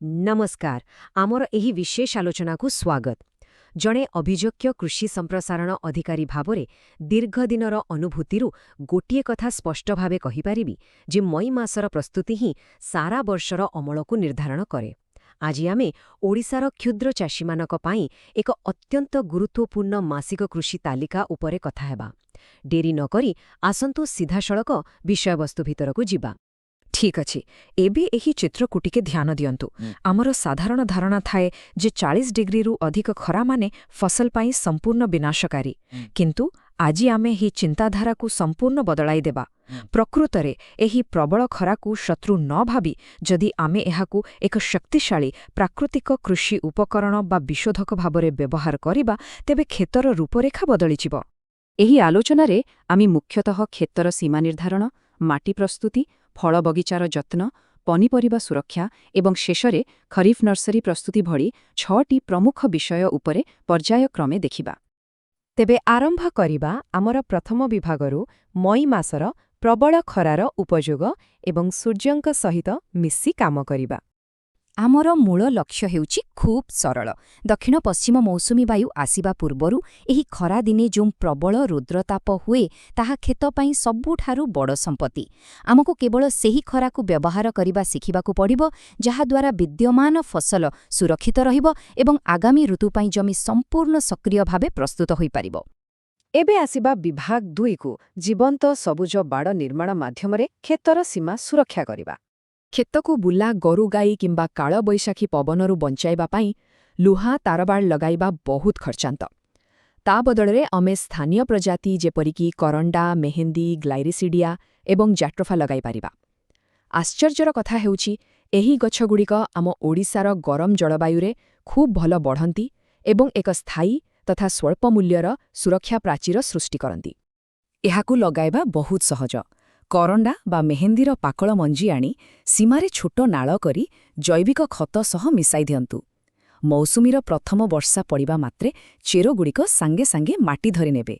ନମସ୍କାର, ଆମର ଏହି ବିଶେଷ ଆଲୋଚନାକୁ ସ୍ୱାଗତ। ଜଣେ ଅଭିଜ୍ଞ କୃଷି ସମ୍ପ୍ରସାରଣ ଅଧିକାରୀ ଭାବରେ ଦୀର୍ଘଦିନର ଅନୁଭୂତିରୁ ଗୋଟିଏ କଥା ସ୍ପଷ୍ଟ ଭାବେ କହିପାରିବି ଯେ ମଇ ମାସର ପ୍ରସ୍ତୁତି ହିଁ ସାରା ବର୍ଷର ଅମଳକୁ ନିର୍ଦ୍ଧାରଣ କରେ। ଆଜି ଆମେ ଓଡ଼ିଶାର କ୍ଷୁଦ୍ର ଚାଷୀମାନଙ୍କ ପାଇଁ ଏକ ଅତ୍ୟନ୍ତ ଗୁରୁତ୍ୱପୂର୍ଣ୍ଣ ମାସିକ କୃଷି ତାଲିକା ଉପରେ କଥା ହେବା। ଡେରି ନକରି ଆସନ୍ତୁ ସିଧାସଳଖ ବିଷୟବସ୍ତୁ ଭିତରକୁ ଯିବା। ଠିକ୍ ଅଛି, ଏବେ ଏହି ଚିତ୍ରକୁ ଟିକେ ଧ୍ୟାନ ଦିଅନ୍ତୁ। ଆମର ସାଧାରଣ ଧାରଣା ଥାଏ ଯେ 40 ଡିଗ୍ରୀରୁ ଅଧିକ ଖରା ମାନେ ଫସଲ ପାଇଁ ସମ୍ପୂର୍ଣ୍ଣ ବିନାଶକାରୀ। କିନ୍ତୁ ଆଜି ଆମେ ଏହି ଚିନ୍ତାଧାରାକୁ ସମ୍ପୂର୍ଣ୍ଣ ବଦଳାଇ ଦେବା। ପ୍ରକୃତରେ ଏହି ପ୍ରବଳ ଖରାକୁ ଶତ୍ରୁ ନ ଭାବି ଯଦି ଆମେ ଏହାକୁ ଏକ ଶକ୍ତିଶାଳୀ ପ୍ରାକୃତିକ କୃଷି ଉପକରଣ ବା ବିଶୋଧକ ଭାବରେ ବ୍ୟବହାର କରିବା, ତେବେ କ୍ଷେତର ରୂପରେଖା ବଦଳିଯିବ। ଏହି ଆଲୋଚନାରେ ଆମେ ମୁଖ୍ୟତଃ କ୍ଷେତର ସୀମା ନିର୍ଦ୍ଧାରଣ, ମାଟି ପ୍ରସ୍ତୁତି, ଫଳ ବଗିଚାର ଯତ୍ନ, ପନିପରିବା ସୁରକ୍ଷା ଏବଂ ଶେଷରେ ଖରିଫ ନର୍ସରୀ ପ୍ରସ୍ତୁତି ଭଳି ଛଅଟି ପ୍ରମୁଖ ବିଷୟ ଉପରେ ପର୍ଯ୍ୟାୟକ୍ରମେ ଦେଖିବା। ତେବେ ଆରମ୍ଭ କରିବା ଆମର ପ୍ରଥମ ବିଭାଗରୁ, ମଇ ମାସର ପ୍ରବଳ ଖରାର ଉପଯୋଗ ଏବଂ ସୂର୍ଯ୍ୟଙ୍କ ସହିତ ମିଶି କାମ କରିବା। ଆମର ମୂଳ ଲକ୍ଷ୍ୟ ହେଉଛି ଖୁବ୍ ସରଳ। ଦକ୍ଷିଣ ପଶ୍ଚିମ ମୌସୁମୀ ବାୟୁ ଆସିବା ପୂର୍ବରୁ ଏହି ଖରାଦିନେ ଯେଉଁ ପ୍ରବଳ ରୁଦ୍ରତାପ ହୁଏ, ତାହା କ୍ଷେତ ପାଇଁ ସବୁଠାରୁ ବଡ଼ ସମ୍ପତ୍ତି। ଆମକୁ କେବଳ ସେହି ଖରାକୁ ବ୍ୟବହାର କରିବା ଶିଖିବାକୁ ପଡ଼ିବ, ଯାହାଦ୍ୱାରା ବିଦ୍ୟମାନ ଫସଲ ସୁରକ୍ଷିତ ରହିବ ଏବଂ ଆଗାମୀ ଋତୁ ପାଇଁ ଜମି ସମ୍ପୂର୍ଣ୍ଣ ସକ୍ରିୟ ଭାବେ ପ୍ରସ୍ତୁତ ହୋଇପାରିବ। ଏବେ ଆସିବା ବିଭାଗ 2କୁ, ଜୀବନ୍ତ ସବୁଜ ବାଡ଼ ନିର୍ମାଣ ମାଧ୍ୟମରେ କ୍ଷେତର ସୀମା ସୁରକ୍ଷା କରିବା। କ୍ଷେତକୁ ବୁଲା ଗୋରୁଗାଈ କିମ୍ବା କାଳବୈଶାଖୀ ପବନରୁ ବଞ୍ଚାଇବା ପାଇଁ ଲୁହା ତାରବାଡ଼ ଲଗାଇବା ବହୁତ ଖର୍ଚ୍ଚାନ୍ତ। ତା ବଦଳରେ ଆମେ ସ୍ଥାନୀୟ ପ୍ରଜାତି ଯେପରିକି କରଣ୍ଡା, ମେହେନ୍ଦୀ, ଗ୍ଲାଇରିସିଡିଆ ଏବଂ ଜାଟ୍ରୋଫା ଲଗାଇପାରିବା। ଆଶ୍ଚର୍ଯ୍ୟର କଥା ହେଉଛି, ଏହି ଗଛଗୁଡ଼ିକ ଆମ ଓଡ଼ିଶାର ଗରମ ଜଳବାୟୁରେ ଖୁବ୍ ଭଲ ବଢ଼ନ୍ତି ଏବଂ ଏକ ସ୍ଥାୟୀ ତଥା ସ୍ୱଳ୍ପ ମୂଲ୍ୟର ସୁରକ୍ଷା ପ୍ରାଚୀର ସୃଷ୍ଟି କରନ୍ତି। ଏହାକୁ ଲଗାଇବା ବହୁତ ସହଜ। କରଣ୍ଡା ବା ମେହେନ୍ଦୀର ପାକଳ ମଞ୍ଜି ଆଣି ସୀମାରେ ଛୋଟ ନାଳ କରି ଜୈବିକ ଖତ ସହ ମିଶାଇ ଦିଅନ୍ତୁ। ମୌସୁମୀର ପ୍ରଥମ ବର୍ଷା ପଡ଼ିବା ମାତ୍ରେ ଚେରଗୁଡ଼ିକ ସାଙ୍ଗେ ସାଙ୍ଗେ ମାଟି ଧରିନେବେ।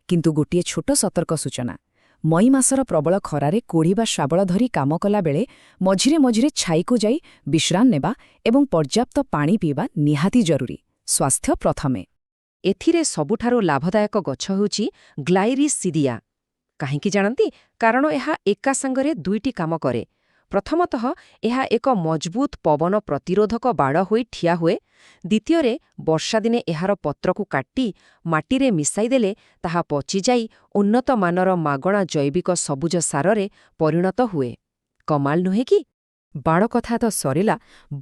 କିନ୍ତୁ ଗୋଟିଏ ଛୋଟ ସତର୍କ ସୂଚନା: ମଇ ମାସର ପ୍ରବଳ ଖରାରେ କୋଡ଼ି ବା ଶାବଳ ଧରି କାମ କଲାବେଳେ ମଝିରେ ମଝିରେ ଛାଇକୁ ଯାଇ ବିଶ୍ରାମ ନେବା ଏବଂ ପର୍ଯ୍ୟାପ୍ତ ପାଣି ପିଇବା ନିହାତି ଜରୁରୀ। ସ୍ୱାସ୍ଥ୍ୟ ପ୍ରଥମେ। ଏଥିରେ ସବୁଠାରୁ ଲାଭଦାୟକ ଗଛ ହେଉଛି ଗ୍ଲାଇରିସିଦିଆ। କାହିଁକି ଜାଣନ୍ତି? କାରଣ ଏହା ଏକା ସାଙ୍ଗରେ ଦୁଇଟି କାମ କରେ। ପ୍ରଥମତଃ, ଏହା ଏକ ମଜବୁତ ପବନ ପ୍ରତିରୋଧକ ବାଡ଼ ହୋଇ ଠିଆ ହୁଏ। ଦ୍ୱିତୀୟରେ, ବର୍ଷାଦିନେ ଏହାର ପତ୍ରକୁ କାଟି ମାଟିରେ ମିଶାଇଦେଲେ ତାହା ପଚିଯାଇ ଉନ୍ନତ ମାନର ମାଗଣା ଜୈବିକ ସବୁଜ ସାରରେ ପରିଣତ ହୁଏ। କମାଲ ନୁହେଁ କି? ବାଡ଼ କଥା ତ ସରିଲା।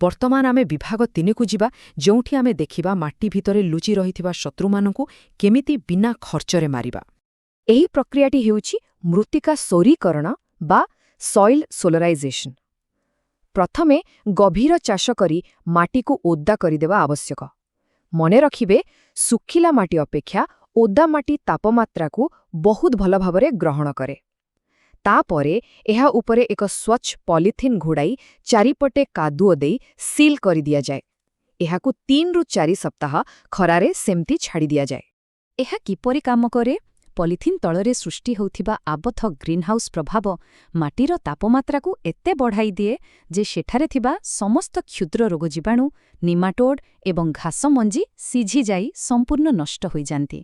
ବର୍ତ୍ତମାନ ଆମେ ବିଭାଗ 3କୁ ଯିବା, ଯେଉଁଠି ଆମେ ଦେଖିବା ମାଟି ଭିତରେ ଲୁଚି ରହିଥିବା ଶତ୍ରୁମାନଙ୍କୁ କେମିତି ବିନା ଖର୍ଚ୍ଚରେ ମାରିବା। ଏହି ପ୍ରକ୍ରିୟାଟି ହେଉଛି ମୃତ୍ତିକା ସୌରୀକରଣ ବା ସଏଲ୍ ସୋଲରାଇଜେସନ୍। ପ୍ରଥମେ ଗଭୀର ଚାଷ କରି ମାଟିକୁ ଓଦା କରିଦେବା ଆବଶ୍ୟକ। ମନେ ରଖିବେ, ଶୁଖିଲା ମାଟି ଅପେକ୍ଷା ଓଦା ମାଟି ତାପମାତ୍ରାକୁ ବହୁତ ଭଲ ଭାବରେ ଗ୍ରହଣ କରେ। ତାପରେ ଏହା ଉପରେ ଏକ ସ୍ୱଚ୍ଛ ପଲିଥିନ୍ ଘୋଡ଼ାଇ ଚାରିପଟେ କାଦୁଅ ଦେଇ ସିଲ୍ କରିଦିଆଯାଏ। ଏହାକୁ 3ରୁ 4 ସପ୍ତାହ ଖରାରେ ସେମିତି ଛାଡ଼ି ଦିଆଯାଏ। ଏହା କିପରି କାମ କରେ? ପଲିଥିନ୍ ତଳରେ ସୃଷ୍ଟି ହେଉଥିବା ଆବଦ୍ଧ ଗ୍ରୀନହାଉସ୍ ପ୍ରଭାବ ମାଟିର ତାପମାତ୍ରାକୁ ଏତେ ବଢ଼ାଇ ଦିଏ ଯେ ସେଠାରେ ଥିବା ସମସ୍ତ କ୍ଷୁଦ୍ର ରୋଗଜୀବାଣୁ, ନିମାଟୋଡ୍ ଏବଂ ଘାସ ମଞ୍ଜି ସିଝିଯାଇ ସମ୍ପୂର୍ଣ୍ଣ ନଷ୍ଟ ହୋଇଯାନ୍ତି।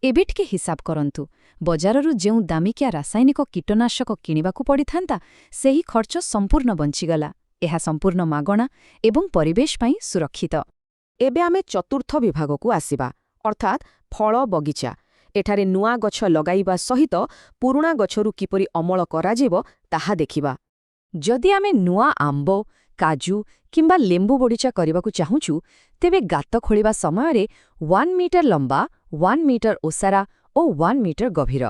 ଏବେ ଟିକେ ହିସାବ କରନ୍ତୁ, ବଜାରରୁ ଯେଉଁ ଦାମିକିଆ ରାସାୟନିକ କୀଟନାଶକ କିଣିବାକୁ ପଡ଼ିଥାନ୍ତା, ସେହି ଖର୍ଚ୍ଚ ସମ୍ପୂର୍ଣ୍ଣ ବଞ୍ଚିଗଲା। ଏହା ସମ୍ପୂର୍ଣ୍ଣ ମାଗଣା ଏବଂ ପରିବେଶ ପାଇଁ ସୁରକ୍ଷିତ। ଏବେ ଆମେ ଚତୁର୍ଥ ବିଭାଗକୁ ଆସିବା, ଅର୍ଥାତ୍ ଫଳ ବଗିଚା। ଏଠାରେ ନୂଆ ଗଛ ଲଗାଇବା ସହିତ ପୁରୁଣା ଗଛରୁ କିପରି ଅମଳ କରାଯିବ, ତାହା ଦେଖିବା। ଯଦି ଆମେ ନୂଆ ଆମ୍ବ, କାଜୁ କିମ୍ବା ଲେମ୍ବୁ ବଗିଚା କରିବାକୁ ଚାହୁଁଛୁ, ତେବେ ଗାତ ଖୋଳିବା ସମୟରେ 1 ମିଟର ଲମ୍ବା, 1 ମିଟର ଓସାରା ଓ 1 ମିଟର ଗଭୀର,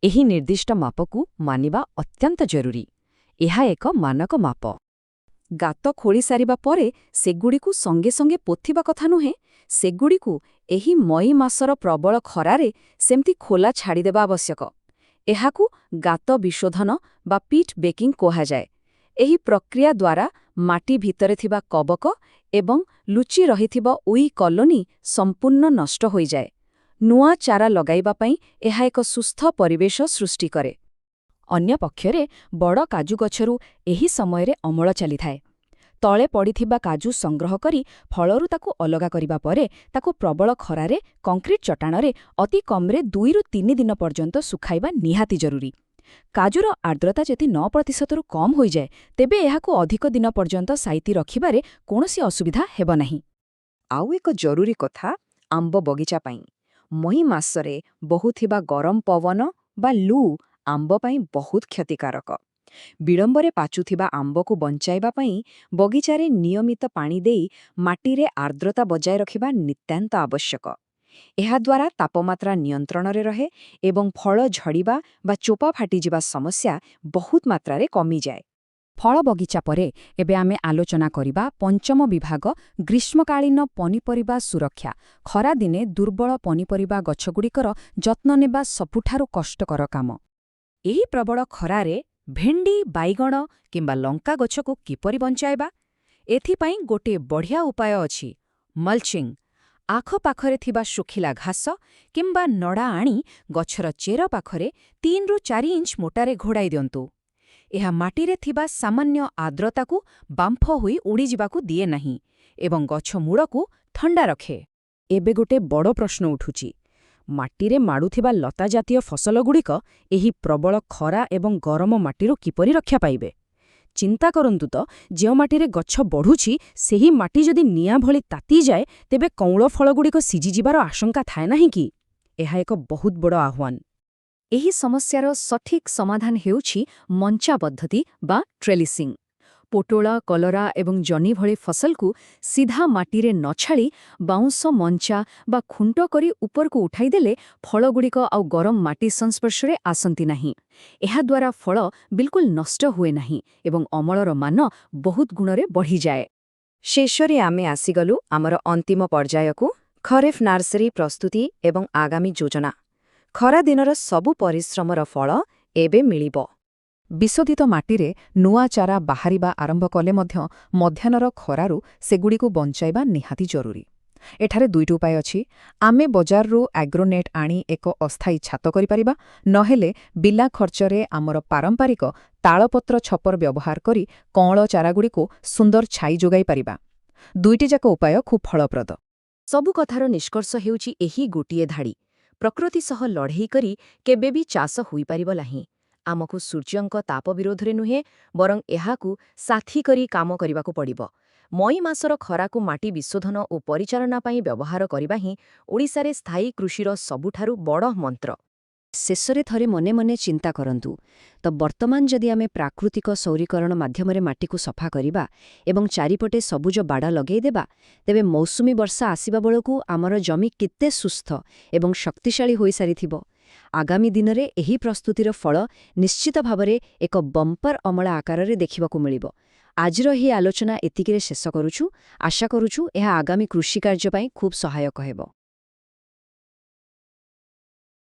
ଏହି ନିର୍ଦ୍ଦିଷ୍ଟ ମାପକୁ ମାନିବା ଅତ୍ୟନ୍ତ ଜରୁରୀ। ଏହା ଏକ ମାନକ ମାପ। ଗାତ ଖୋଳି ସାରିବା ପରେ ସେଗୁଡ଼ିକୁ ସଙ୍ଗେ ସଙ୍ଗେ ପୋତିବା କଥା ନୁହେଁ। ସେଗୁଡ଼ିକୁ ଏହି ମଇ ମାସର ପ୍ରବଳ ଖରାରେ ସେମିତି ଖୋଲା ଛାଡ଼ିଦେବା ଆବଶ୍ୟକ। ଏହାକୁ ଗାତ ବିଶୋଧନ ବା ପିଟ୍ ବେକିଂ କୁହାଯାଏ। ଏହି ପ୍ରକ୍ରିୟା ଦ୍ୱାରା ମାଟି ଭିତରେ ଥିବା କବକ ଏବଂ ଲୁଚି ରହିଥିବା ଉଇ କଲୋନି ସମ୍ପୂର୍ଣ୍ଣ ନଷ୍ଟ ହୋଇଯାଏ। ନୂଆ ଚାରା ଲଗାଇବା ପାଇଁ ଏହା ଏକ ସୁସ୍ଥ ପରିବେଶ ସୃଷ୍ଟି କରେ। ଅନ୍ୟପକ୍ଷରେ ବଡ଼ କାଜୁ ଗଛରୁ ଏହି ସମୟରେ ଅମଳ ଚାଲିଥାଏ। ତଳେ ପଡ଼ିଥିବା କାଜୁ ସଂଗ୍ରହ କରି ଫଳରୁ ତାକୁ ଅଲଗା କରିବା ପରେ ତାକୁ ପ୍ରବଳ ଖରାରେ କଂକ୍ରିଟ ଚଟାଣରେ ଅତି କମ୍ରେ 2ରୁ 3 ଦିନ ପର୍ଯ୍ୟନ୍ତ ଶୁଖାଇବା ନିହାତି ଜରୁରୀ। କାଜୁର ଆର୍ଦ୍ରତା ଯଦି 9%ରୁ କମ୍ ହୋଇଯାଏ, ତେବେ ଏହାକୁ ଅଧିକ ଦିନ ପର୍ଯ୍ୟନ୍ତ ସାଇତି ରଖିବାରେ କୌଣସି ଅସୁବିଧା ହେବ ନାହିଁ। ଆଉ ଏକ ଜରୁରୀ କଥା ଆମ୍ବ ବଗିଚା ପାଇଁ। ମଇ ମାସରେ ବହୁଥିବା ଗରମ ପବନ ବା ଲୁ ଆମ୍ବ ପାଇଁ ବହୁତ କ୍ଷତିକାରକ। ବିଳମ୍ବରେ ପାଚୁଥିବା ଆମ୍ବକୁ ବଞ୍ଚାଇବା ପାଇଁ ବଗିଚାରେ ନିୟମିତ ପାଣି ଦେଇ ମାଟିରେ ଆର୍ଦ୍ରତା ବଜାୟ ରଖିବା ନିତାନ୍ତ ଆବଶ୍ୟକ। ଏହାଦ୍ୱାରା ତାପମାତ୍ରା ନିୟନ୍ତ୍ରଣରେ ରହେ ଏବଂ ଫଳ ଝଡ଼ିବା ବା ଚୋପା ଫାଟିଯିବା ସମସ୍ୟା ବହୁତ ମାତ୍ରାରେ କମିଯାଏ। ଫଳ ବଗିଚା ପରେ ଏବେ ଆମେ ଆଲୋଚନା କରିବା ପଞ୍ଚମ ବିଭାଗ, ଗ୍ରୀଷ୍ମକାଳୀନ ପନିପରିବା ସୁରକ୍ଷା। ଖରାଦିନେ ଦୁର୍ବଳ ପନିପରିବା ଗଛଗୁଡ଼ିକର ଯତ୍ନ ନେବା ସବୁଠାରୁ କଷ୍ଟକର କାମ। ଏହି ପ୍ରବଳ ଖରାରେ ଭେଣ୍ଡି, ବାଇଗଣ କିମ୍ବା ଲଙ୍କା ଗଛକୁ କିପରି ବଞ୍ଚାଇବା? ଏଥିପାଇଁ ଗୋଟିଏ ବଢ଼ିଆ ଉପାୟ ଅଛି, ମଲ୍ଚିଂ। ଆଖପାଖରେ ଥିବା ଶୁଖିଲା ଘାସ କିମ୍ବା ନଡ଼ା ଆଣି ଗଛର ଚେର ପାଖରେ 3ରୁ 4 ଇଞ୍ଚ ମୋଟାରେ ଘୋଡ଼ାଇ ଦିଅନ୍ତୁ। ଏହା ମାଟିରେ ଥିବା ସାମାନ୍ୟ ଆର୍ଦ୍ରତାକୁ ବାମ୍ଫ ହୋଇ ଉଡ଼ିଯିବାକୁ ଦିଏ ନାହିଁ ଏବଂ ଗଛ ମୂଳକୁ ଥଣ୍ଡା ରଖେ। ଏବେ ଗୋଟେ ବଡ଼ ପ୍ରଶ୍ନ ଉଠୁଛି। ମାଟିରେ ମାଡ଼ୁଥିବା ଲତାଜାତୀୟ ଫସଲଗୁଡ଼ିକ ଏହି ପ୍ରବଳ ଖରା ଏବଂ ଗରମ ମାଟିରୁ କିପରି ରକ୍ଷା ପାଇବେ? ଚିନ୍ତା କରନ୍ତୁ ତ, ଯେଉଁ ମାଟିରେ ଗଛ ବଢ଼ୁଛି, ସେହି ମାଟି ଯଦି ନିଆଁ ଭଳି ତାତିଯାଏ, ତେବେ କଉଁଳ ଫଳଗୁଡ଼ିକ ସିଝିଯିବାର ଆଶଙ୍କା ଥାଏ ନାହିଁ କି? ଏହା ଏକ ବହୁତ ବଡ଼ ଆହ୍ୱାନ। ଏହି ସମସ୍ୟାର ସଠିକ୍ ସମାଧାନ ହେଉଛି ମଞ୍ଚା ପଦ୍ଧତି ବା ଟ୍ରେଲିସିଂ। ପୋଟଳ, କଲରା ଏବଂ ଜହ୍ନି ଭଳି ଫସଲକୁ ସିଧା ମାଟିରେ ନ ଛାଡ଼ି ବାଉଁଶ ମଞ୍ଚା ବା ଖୁଣ୍ଟ କରି ଉପରକୁ ଉଠାଇଦେଲେ ଫଳଗୁଡ଼ିକ ଆଉ ଗରମ ମାଟି ସଂସ୍ପର୍ଶରେ ଆସନ୍ତି ନାହିଁ। ଏହାଦ୍ୱାରା ଫଳ ବିଲକୁଲ ନଷ୍ଟ ହୁଏ ନାହିଁ ଏବଂ ଅମଳର ମାନ ବହୁତ ଗୁଣରେ ବଢ଼ିଯାଏ। ଶେଷରେ ଆମେ ଆସିଗଲୁ ଆମର ଅନ୍ତିମ ପର୍ଯ୍ୟାୟକୁ, ଖରିଫ ନାର୍ସରୀ ପ୍ରସ୍ତୁତି ଏବଂ ଆଗାମୀ ଯୋଜନା। ଖରାଦିନର ସବୁ ପରିଶ୍ରମର ଫଳ ଏବେ ମିଳିବ। ବିଶୋଧିତ ମାଟିରେ ନୂଆ ଚାରା ବାହାରିବା ଆରମ୍ଭ କଲେ ମଧ୍ୟ ମଧ୍ୟାହ୍ନର ଖରାରୁ ସେଗୁଡ଼ିକୁ ବଞ୍ଚାଇବା ନିହାତି ଜରୁରୀ। ଏଠାରେ ଦୁଇଟି ଉପାୟ ଅଛି। ଆମେ ବଜାରରୁ ଆଗ୍ରୋନେଟ୍ ଆଣି ଏକ ଅସ୍ଥାୟୀ ଛାତ କରିପାରିବା, ନହେଲେ ବିନା ଖର୍ଚ୍ଚରେ ଆମର ପାରମ୍ପରିକ ତାଳପତ୍ର ଛପର ବ୍ୟବହାର କରି କଅଁଳ ଚାରାଗୁଡ଼ିକୁ ସୁନ୍ଦର ଛାଇ ଯୋଗାଇ ପାରିବା। ଦୁଇଟି ଯାକ ଉପାୟ ଖୁବ୍ ଫଳପ୍ରଦ। ସବୁ କଥାର ନିଷ୍କର୍ଷ ହେଉଛି ଏହି ଗୋଟିଏ ଧାଡ଼ି: ପ୍ରକୃତି ସହ ଲଢ଼େଇ କରି କେବେ ବି ଚାଷ ହୋଇପାରିବ ନାହିଁ। ଆମକୁ ସୂର୍ଯ୍ୟଙ୍କ ତାପ ବିରୋଧରେ ନୁହେଁ, ବରଂ ଏହାକୁ ସାଥୀ କରି କାମ କରିବାକୁ ପଡ଼ିବ। ମଇ ମାସର ଖରାକୁ ମାଟି ବିଶୋଧନ ଓ ପରିଚାଳନା ପାଇଁ ବ୍ୟବହାର କରିବା ହିଁ ଓଡ଼ିଶାରେ ସ୍ଥାୟୀ କୃଷିର ସବୁଠାରୁ ବଡ଼ ମନ୍ତ୍ର। ଶେଷରେ ଥରେ ମନେ ମନେ ଚିନ୍ତା କରନ୍ତୁ ତ, ବର୍ତ୍ତମାନ ଯଦି ଆମେ ପ୍ରାକୃତିକ ସୌରୀକରଣ ମାଧ୍ୟମରେ ମାଟିକୁ ସଫା କରିବା ଏବଂ ଚାରିପଟେ ସବୁଜ ବାଡ଼ ଲଗେଇଦେବା, ତେବେ ମୌସୁମୀ ବର୍ଷା ଆସିବା ବେଳକୁ ଆମର ଜମି କେତେ ସୁସ୍ଥ ଏବଂ ଶକ୍ତିଶାଳୀ ହୋଇସାରିଥିବ। ଆଗାମୀ ଦିନରେ ଏହି ପ୍ରସ୍ତୁତିର ଫଳ ନିଶ୍ଚିତ ଭାବରେ ଏକ ବମ୍ପର ଅମଳ ଆକାରରେ ଦେଖିବାକୁ ମିଳିବ। ଆଜିର ଏହି ଆଲୋଚନା ଏତିକିରେ ଶେଷ କରୁଛୁ। ଆଶା କରୁଛୁ, ଏହା ଆଗାମୀ କୃଷିକାର୍ଯ୍ୟ ପାଇଁ ଖୁବ୍ ସହାୟକ ହେବ।